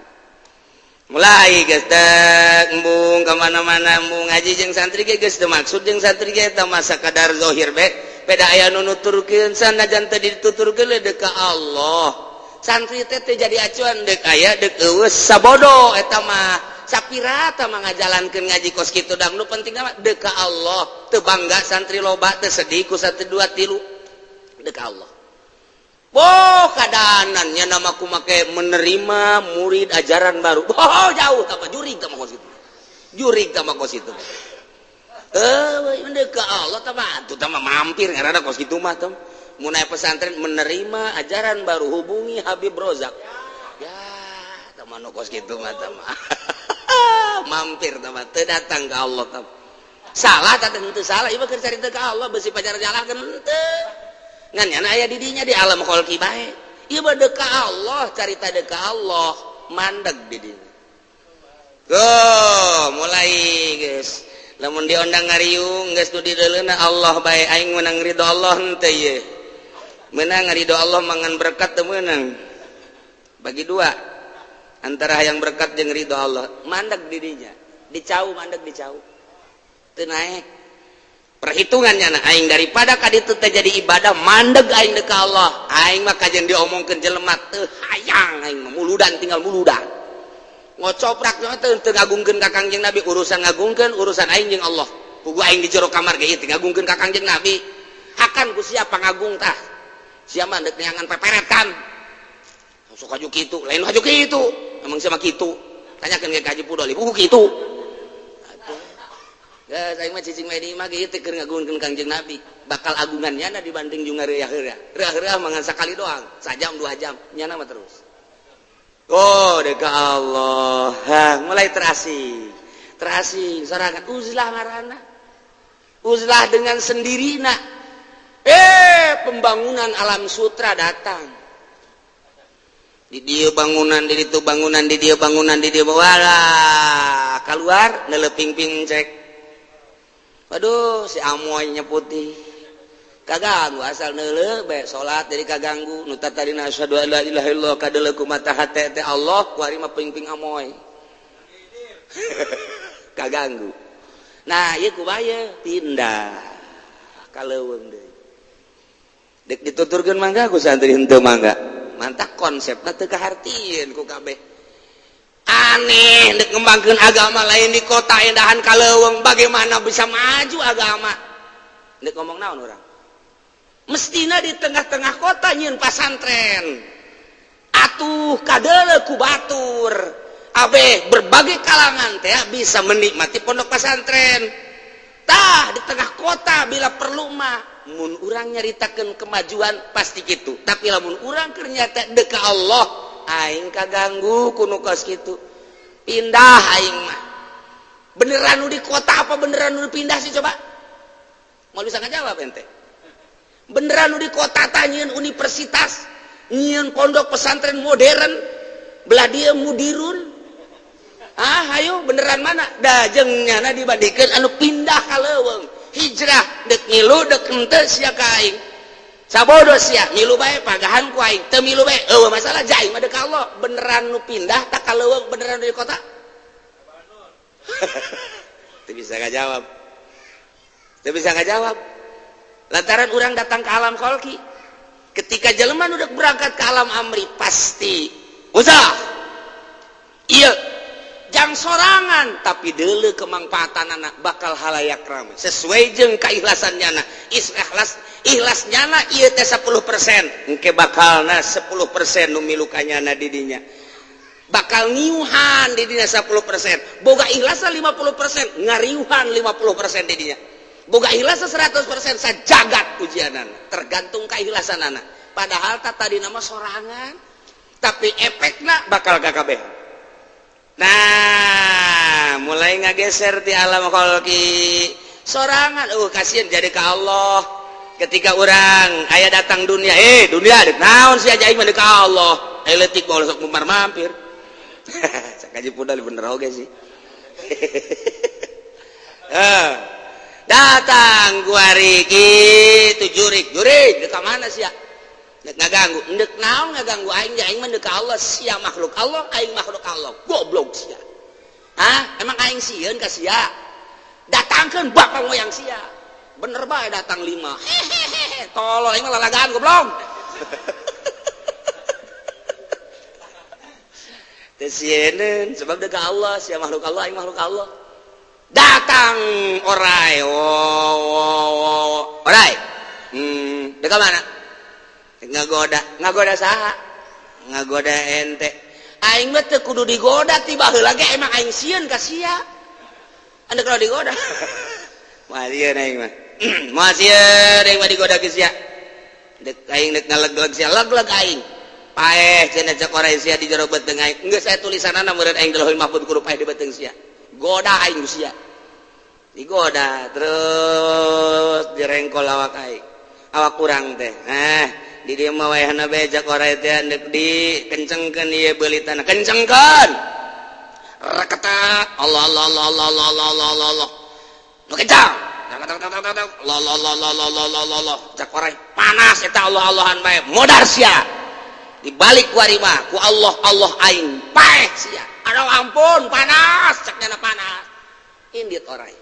Mulai geus teh embung ka mana-mana, embung ngaji jeung santri ge geus teu maksud jeung santri ge, eta masa kadar zahir be. Beda aya nu nuturkeun, sanajan teu dituturkeun deka Allah. Santri teh jadi acuan, dek aya dek eueuh sabodo eta mah. Sapirata mah ngajalankeun ngaji kos kitu dang, nu penting mah deka Allah. Teu bangga santri loba, teu sedih ku santri dua tilu, deka Allah. Boh, kadanannya nama ku make menerima murid ajaran baru. Oh, jauh tama jurig tama kos itu. Jurig tama kos itu. Eh, deka Allah tama atuh tama mampir ngaranna kos kitu mah tem. Mun aya pesantren menerima ajaran baru, hubungi Habib Rozak. Ya, tama nu kos kitu mah tama. Mampir tama teu datang ke Allah tama. Salah tak tentu salah, ieu mah keur carita ka Allah, besi pacar nyalahkeun henteu. Ngan nyana aya di dinya di alam kholqi bae. Ieu mah deka Allah, carita deka Allah, mandeg di dinya. Go, mulai geus. Lamun diondang ngariung geus nu dideuleuna Allah bae, aing menang ridho Allah henteu ieu. Menang ridho Allah mangan berkat teu meunang. Bagi dua antara yang berkat jeung ridho Allah, mandeg di dinya. Dicau mandeg, dicau. Teu naek. Perhitungannya, nah, aing daripada ka ditu teh jadi ibadah, mandeg aing deka Allah. Aing mah kajian diomongkeun jelema teu hayang, aing mah muludan, tinggal muludan. Ngocoprak teu teu ngagungkeun ka Kangjeng Nabi, urusan ngagungkeun urusan aing jeung Allah. Puguh aing di jero kamar ge teu ngagungkeun ka Kangjeng Nabi. Hakan ku siapa ngagung tah? Siapa dek neangan peperet kan? Sok haju kitu, lain haju kitu. Emang siapa kitu? Tanyakeun ke Haji Pudoli, puguh kitu. Geus aing mah cicing we di imah ge teu keur ngagungkeun Kangjeng Nabi. Bakal agungan nyana dibanding jeung ngariah-heureuh. Reuah-reuah mah ngan sakali doang, sajam 2 jam, nyana mah terus. Oh, deka Allah. Ha, mulai terasing. Terasing sorangan uzlah ngaranna. Uzlah dengan sendirina. Eh, pembangunan alam sutra datang. Di dia bangunan, di itu bangunan, di dia bangunan, di dia wala keluar neleping-ping cek. Waduh, si amoynya putih. Kaganggu asal neule bae salat jadi kaganggu. Nu tadina asyhadu alla ilaha illallah kadeuleu ku mata hate teh Allah, ku ari mah ping-ping amoy. Kaganggu. Nah, ieu kumaha pindah ka leuweung deui. Dek dituturkeun mangga ku santri henteu mangga. Mantak konsepna teu kahartieun ku kabeh. Aneh, dek ngembangkeun agama lain di kota indahan ka leuweung, bagaimana bisa maju agama? Dek ngomong naon urang? Mestina di tengah-tengah kota nyieun pasantren. Atuh kadeuleu ku batur. Abe berbagai kalangan teh bisa menikmati pondok pesantren. Tah, di tengah kota bila perlu mah. Mun urang nyaritakeun kemajuan pasti gitu, tapi lamun urang keur nyata dek ka Allah, aing kaganggu ku nu kos kitu, pindah aing mah. Beneran nu di kota apa beneran nu pindah sih? Coba mau bisa ngajawab ente. Beneran nu di kota tah nyieun universitas, nyieun pondok pesantren modern, belah dia mudirun. Ah, ayo, beneran mana da jeung nyana dibandingkeun anu pindah ka leuweung, hijrah? Dek ngilu dek henteu sia ka aing, sabodo sia. Milu bae, pagahan ku aing. Teu milu bae, euweuh masalah, ja aing mah deuk ka Allah. Beneran nu pindah tak ka leuweung, beneran di kota? Teu bisa ngajawab, teu bisa ngajawab, lantaran orang datang ke alam kholqi. Ketika jelema udah berangkat ke alam amri, pasti usah iya jang sorangan, tapi dulu kemangfaatan anak bakal halayak ramai sesuai jeung keikhlasan nyana. Ikhlas, ikhlas nyana ieu teh 10%, engke bakalna 10% nu milu ka nyana di dinya, bakal ngiuhan di dinya 10%. Boga ikhlas 50%, ngariuhan 50% di dinya. Boga ikhlas 100%, sajagat ujianan. Tergantung keikhlasan anak. Padahal tak tadi nama sorangan, tapi efekna bakal KKB. Nah, mulai ngageser di alam kholqi sorangan, kasihan jadi ke Allah. Ketika orang ayah datang dunia, eh dunia, dek naon sih aja aing ke Allah. Eh, letik bawa sok mumar mampir. Sakaji pudal bener oge sih. Eh, datang kuari gitu jurik jurik, dek mana sih ya? Dek ngaganggu, dek naon ngaganggu aing? Aing mah dek Allah, sia makhluk Allah, aing makhluk Allah. Goblok sia. Hah? Emang aing sieun ka sia? Datangkeun bapak moyang sia. Bener bae datang lima. Hehehe, tolol, aing mah lalagaan, goblok. Teu sieun sebab dek Allah, sia makhluk Allah, aing makhluk Allah. Datang orai, oh, oh, oh. Orai. Dek mana? Ngagoda, ngagoda saha? Ngagoda ente. Aing mah teu kudu digoda ti baheula ge, emang aing sieun ka sia. Anda kalau digoda. Moal sieun aing mah. Moal sieun aing mah digoda ke sia. Dek aing dek ngaleg-leg sia, leg-leg aing. Paeh cenah cek orai sia di jero beuteung aing. Geus aya tulisanana meureun aing di Lauhul Mahfuz kudu paeh di beuteung sia. Goda aing ku sia. Digoda terus direngkol awak aing. Awak kurang teh. Nah, di dieu mah wayahna bae cek orai teh deuk dikencengkeun ieu beulitana. Kencengkeun. Reketak Allah Allah Allah Allah Allah Allah Allah Allah Allah. Nu kencang. Allah Allah Allah Allah Allah Allah Allah Allah. Cek orai panas eta Allah Allahan bae. Modar sia. Dibalik ku ari mah ku Allah Allah aing paeh sia. Aduh ampun panas, cek nyana panas. Indit orai.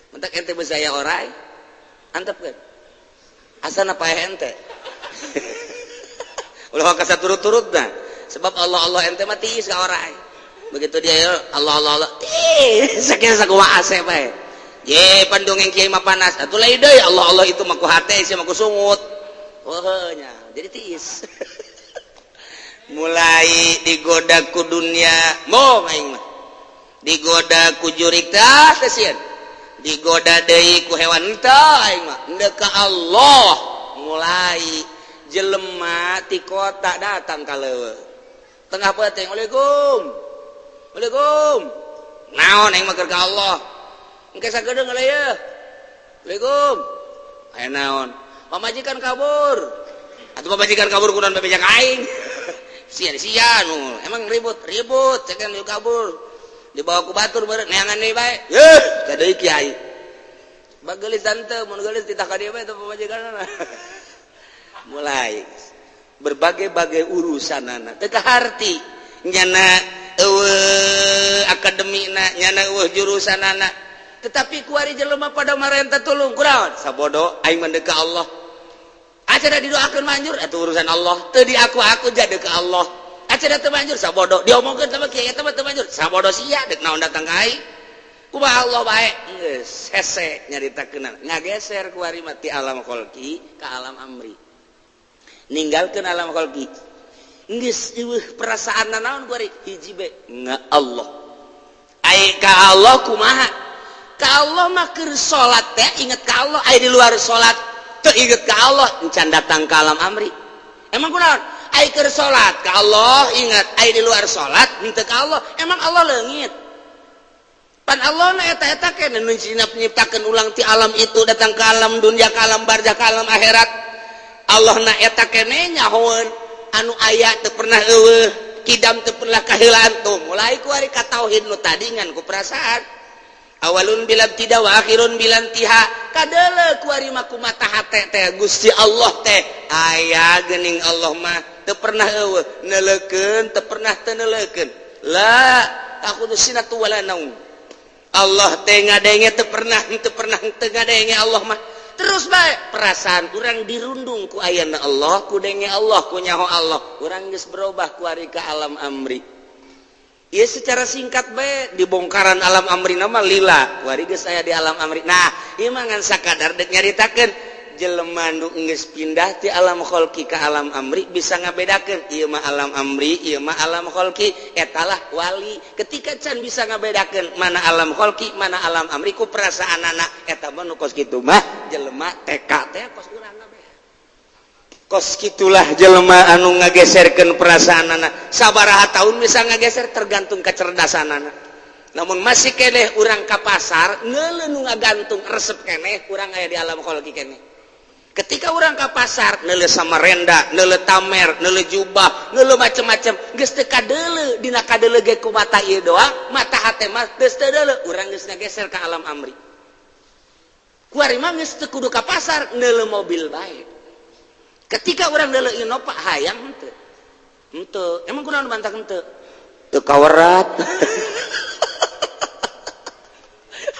Mentak ente besaya orai. Antepkeun. Asana paeh ente. Ulah kasa turut-turut nah. Sebab Allah Allah ente mah tiis ka orai. Begitu dia ya Allah Allah Allah tiis sakieu sakumaha ase bae. Ye pandongeng kiai mah panas. Atuh lain deui Allah Allah itu mah ku hate sia mah ku sungut. Oh nya, jadi tiis. Mulai digoda ku dunia, mau aing mah. Digoda ku jurik tah teh sieun. Digoda deui ku hewan tah aing mah. Endek ka Allah mulai jelema ti kota datang ka leuweung. Tengah peuting, "Waalaikum. Waalaikum." Naon, aing mah keur ka Allah. Engke sagedeung heula ye. Waalaikum. Aya naon? Pamajikan kabur. Atuh pamajikan kabur kunaon bebeja ka aing? Sia sia nu. Emang ribut, ribut, cekan nu kabur. Dibawa ku batur beureut neangan deui bae. Yeuh, ka deui kiai. Bagelis tante, mun geulis titah ka dieu bae teh pamajikanna. Mulai berbagai-bagai urusan anak teu kaharti nyana, eueuh akademina nyana, eueuh jurusan anak, tetapi kuari jelema pada marenta tulung kunaon? Sabodo aing mah ka Allah. Acara didoakeun manjur, eta urusan Allah. Teu di aku jadi ke Allah. Acara teu manjur, sabodo. Diomongkeun sama kiai eta mah teu manjur, sabodo sia, dek naon datang ka aing? Kumaha Allah bae geus hese nyaritakeun. Ngageser kuari mah ti alam kholqi ka alam amri, ninggalkeun alam kholqi, geus eueuh perasaan naon kuari, hiji be nga Allah. Ai ka Allah kumaha? Ka Allah mah keur salat teh inget ka Allah, aya di luar salat teu inget ka Allah, encan datang ka alam amri. Emang kunaon? Ai keur salat ka Allah inget, ai di luar salat henteu ka Allah. Emang Allah leungit? Pan Allah na eta-eta keneh nu nyiptakeun ulang ti alam itu datang ke alam dunia, ke alam barzah, ke alam akhirat. Allah na eta keneh nyahoeun anu aya teu pernah eueuh, kidam teu pernah kaheulaan. Tuh mulai ku ari ka tauhid nu tadi ngan ku perasaan. Awalun bila tidak wa akhirun bila intiha. Kadeuleu ku ari mah ku mata hate teh Gusti Allah teh aya geuning. Allah mah teu pernah eueuh, neuleukeun teu pernah teu neuleukeun. La ta'khudhu sinatu wala naum. Allah teh ngadenge teu pernah teu pernah teu ngadenge Allah mah. Terus bae perasaan urang dirundung ku ayana Allah, ku denge Allah, ku nyaho Allah, urang geus berubah ku ari ka alam amri. Ieu secara singkat bae dibongkaran alam amri nama lila kuari geus aya di alam amri. Nah, ieu mah ngan sakadar dek nyaritakeun jelema nu geus pindah ti alam kholqi ka alam amri bisa ngabedakeun ieu mah alam amri, ieu mah alam kholqi, etalah wali. Ketika can bisa ngabedakeun mana alam kholqi, mana alam amri ku perasaanana, eta mah nu kos kitu mah jelema TK teh kos urang kabeh. Kos gitulah jelema anu ngageserkeun perasaanana. Sabaraha tahun bisa ngageser tergantung kecerdasanana. Namun masih keneh urang ka pasar neuleuh nu ngagantung resep keneh, urang aya di alam kholqi keneh. Ketika urang ka pasar neuleuh samarenda, neuleuh tamer, neuleuh jubah, neuleuh macem-macem, geus teu kadeuleu dina kadeuleu ge ku mata ieu doang, mata hate mah geus teu deuleu, urang geus ngageser ka alam amri. Kuari mah geus teu kudu ka pasar, neuleuh mobil bae. Ketika orang neuleuh Innova hayang henteu? Henteu. Emang kunaon bantah henteu? Teu kawerat.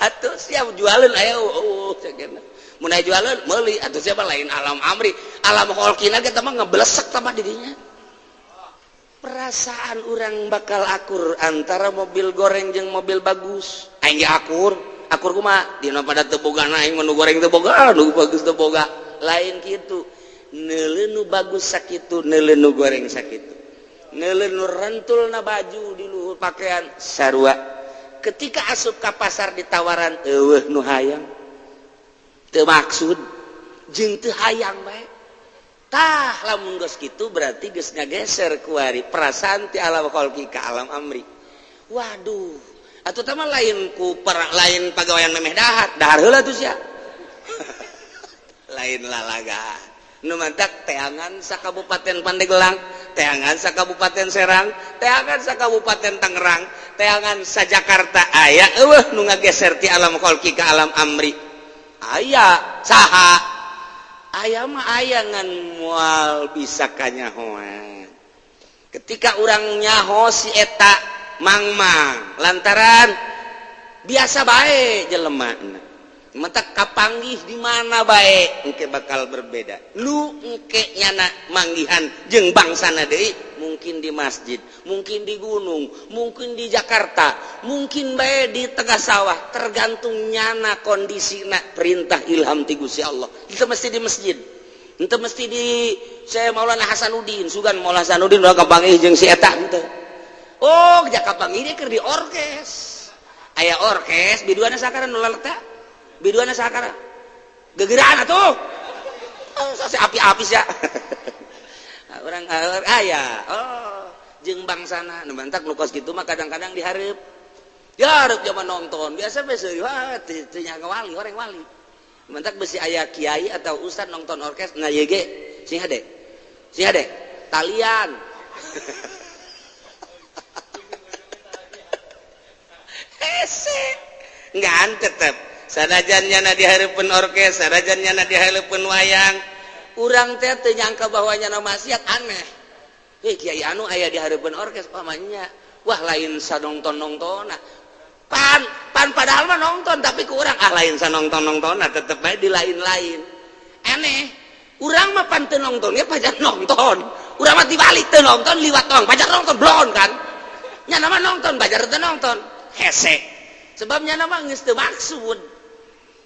Atuh siap jualeun aya eueuh cenah. Mun aya jualeun meuli atuh siapa lain alam amri. Alam kholqina ge mah ngeblesek tah di dinya. Perasaan orang bakal akur antara mobil goreng jeung mobil bagus. Aing ge akur. Akur kumaha? Dina pada teu boga aing mah nu goreng teu boga, nu bagus teu boga. Lain kitu. Neuleuh nu bagus sakitu, neuleuh nu goreng sakitu, neuleuh nu rentul na baju di luhur pakaian sarua. Ketika asup ka pasar ditawaran eueuh nu hayang, teu maksud jeung teu hayang bae. Tah lamun geus kitu berarti geus ngageser kuari perasaan ti alam kholqi ka alam amri. Waduh, atuh tah mah lain ku per, lain pagawean memeh dahar, dahar heula tuh sia. Lain lalaga. Nu mantak teangan sa Kabupaten Pandeglang, teangan sa Kabupaten Serang, teangan sa Kabupaten Tangerang, teangan sa Jakarta aya eueuh nu ngageser ti alam kholqi ka alam amri. Aya saha? Aya mah aya ngan moal bisa kanyahoan. Ketika urang nyaho si eta mangmang lantaran biasa bae jelema mata kapanggih di mana bae engke bakal berbeda. Lu engke nyana manggihan jeung bangsana deui, mungkin di masjid, mungkin di gunung, mungkin di Jakarta, mungkin bae di tengah sawah, tergantung nyana kondisina perintah ilham ti Gusti Allah. Itu mesti di masjid, itu mesti di saya Maulana Hasanuddin, sugan Maulana Hasanuddin udah kapanggih jeung si eta henteu. Oh, kapanggih keur di orkes, aya orkes biduana sakara nu laleta biduana sakara gegeraan atuh. Oh, api-api sia orang aya. Oh, jeung bangsana nu mantak nu kos kitu mah kadang-kadang dihareup dihareup zaman nonton biasa besi wah teu nyaga wali orang wali mantak besi aya kiai atau ustad nonton orkes. Nah, ye ge sing hade sing hade talian hese ngan tetep sanajan nyana di hareupeun orkes, sanajan nyana di hareupeun wayang, urang teh teu nyangka bahwa nyana maksiat aneh. Heh, kiai anu aya di hareupeun orkes pamannya, wah lain sanongton-nongtona. Pan pan padahal mah nonton tapi ku urang ah lain sanongton-nongtona, tetep bae di lain-lain. Aneh. Urang mah pan teu nonton ge pajar nonton. Urang mah dibalik teu nonton liwat doang, pajar nonton blon kan. Nyana mah nonton pajar teu nonton. Hese. Sebab nyana mah geus teu maksud.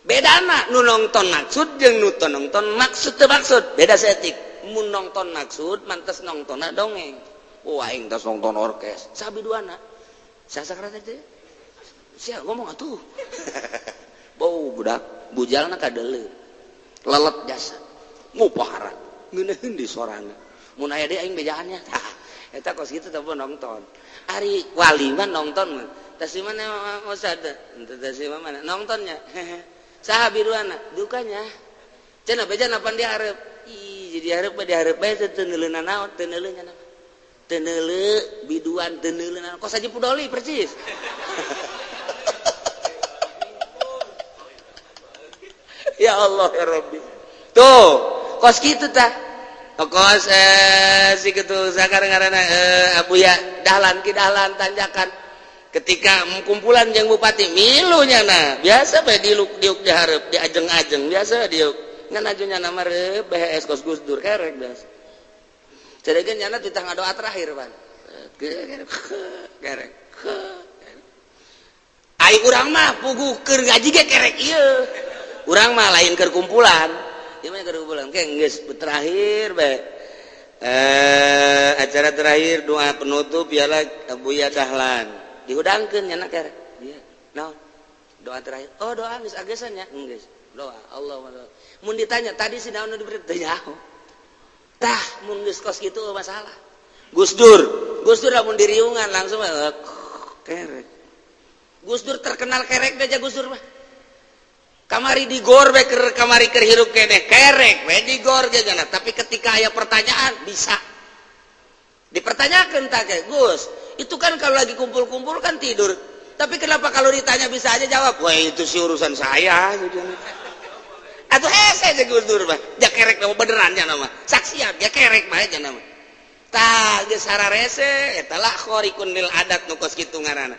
Bedana nu nonton maksud jeung nu teu nonton maksud teu maksud beda seetik. Mun nonton maksud mantes nontonna dongeng. Wah, aing tos nonton orkes sabi duana sasakra teh sia ngomong atuh. Budak bujalna kadeuleu lelet jasa ngupahara ngeunaheun di sorangan mun aya deui aing bejaannya. Tah, eta kos kitu teh nonton. Ari wali mah nonton mah tas di mana Ustad? Tas di mana nontonnya? Saha biruana dukanya cenah beja napan dihareup. Ih, jadi hareup mah dihareup bae teu neuleunan naon, teu neuleuh nya mah. Teu neuleuh biduan, teu neuleuh naon. Kos aja pudoli percis. Ya Allah ya Rabbi. Tuh, kos kitu tah. Kos si kitu sakarang ngaranna Abuya Dahlan, Ki Dahlan tanjakan. Ketika kumpulan jeung bupati milunya nah, biasa bae diuk diuk dihareup, diajeng-ajeng biasa diuk. Ngan ajunya nama reup BHS kos Gus Dur kerek biasa. Cedegeun nyana titah ngadoa terakhir pan. Kerek. Ai urang mah puguh keur ngaji ge kerek ieu. Urang mah lain keur kumpulan. Ieu mah keur kumpulan ke geus terakhir bae. Acara terakhir doa penutup ialah Abuya Dahlan. Dihudangkeun nyana kerek. Ieu naon? Doa terakhir. Oh, doa geus agesan nya. Geus. Doa Allah. Mun ditanya tadi si naon diberi teu nyaho. Tah mun geus kos kitu masalah. Gus Dur, Gus Dur lamun diriungan langsung kerek. Gus Dur terkenal kerek aja Gus Dur mah. Kamari di gor we keur kamari keur hirup keneh kerek we di gor ge jana. Tapi ketika aya pertanyaan bisa dipertanyakan tak kayak Gus, itu kan kalau lagi kumpul-kumpul kan tidur. Tapi kenapa kalau ditanya bisa aja jawab? Wah, itu sih urusan saya gitu. Atuh hese aja Gus Dur mah. Ja kerek nama beneran nya nama. Saksian ja kerek mah aja nama. Tah geus hararese eta lah khariqun lil adat nu kos kitu ngaranna.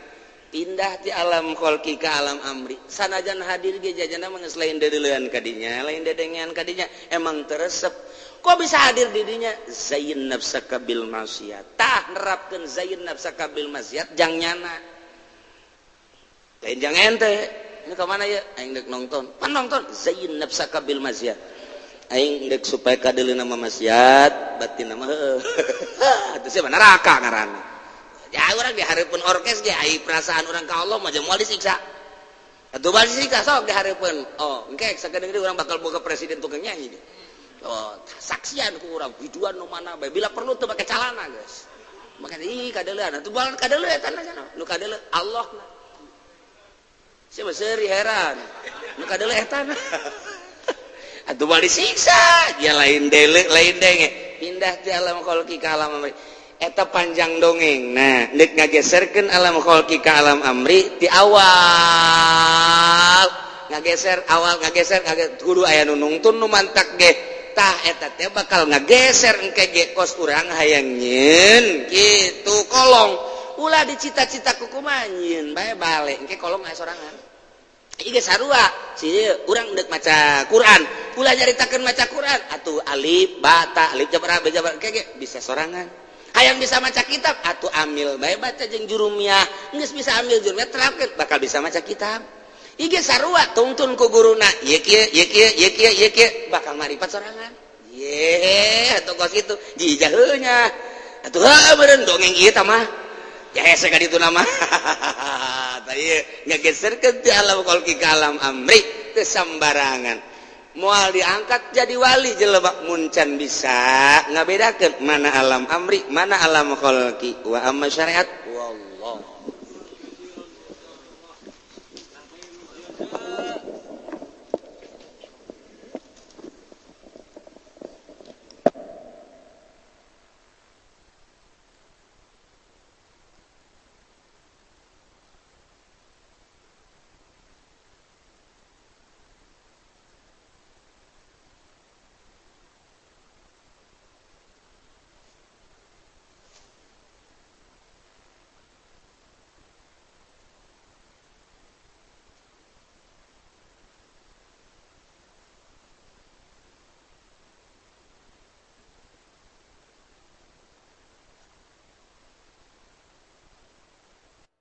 Pindah ti alam kholqi ka alam amri. Sanajan hadir ge jajana mah geus lain deuleuan ka dinya, lain dedengean ka dinya, emang teresep. Kok bisa hadir di dinya? Zayin nafsaka bil maksiat. Tah nerapkeun zayin nafsaka bil maksiat jang nyana. Lain jang ente. Ini ke mana ya? Aing dek nonton. Pan nonton zayin nafsaka bil maksiat. Aing dek supaya kadeuleu nama maksiat, batin nama heueuh. Atuh sia neraka ngaranna. Ya urang dihareupeun orkes ge ai perasaan urang ka Allah mah moal disiksa. Atuh bal disiksa sok dihareupeun. Oh, engke sakedeung deui urang bakal boga presiden tukang nyanyi. Oh, saksian ku urang biduan nu mana bae bila perlu teu make calana geus. Make ih kadeuleuan atuh bal kadeuleu eta na nu kadeuleu Allah na. Sia mah seuri heran. Nu kadeuleu eta na. Atuh bal disiksa, dia lain deuleu lain denge. Pindah ti alam kholqi ka alam amri. Eta panjang dongeng. Nah, deuk ngageserkeun alam kholqi ka alam amri ti awal ngageser awal ngageser ngageser kudu aya nu nungtun nu mantak ge. Tah eta teh bakal ngageser engke ge kos urang hayang nyieun kitu kolong. Ulah dicita-cita ku kumaha nyieun bae balik engke kolong aya sorangan. Ieu ge sarua si urang deuk maca Quran, ulah nyaritakeun maca Quran atuh alif ba ta alif jabar ba jabar engke ge bisa sorangan. Hayang bisa maca kitab atuh amil bae baca jeung jurumiyah, geus bisa amil jurumiyah terapkeun bakal bisa maca kitab. Ieu ge sarua tungtun ku guruna ieu kieu ieu kieu ieu kieu ieu kieu bakal maripat sorangan. Ye atuh kos kitu jijaheunya atuh heuh meureun dongeng ieu tah mah. Ya hese ka ditu nama. Tah ieu ngageserkeun ti alam kholqi ka alam amri teu sambarangan. Moal diangkat jadi wali jelema mun can bisa ngabedakeun mana alam amri mana alam kholqi. Wa amma syariat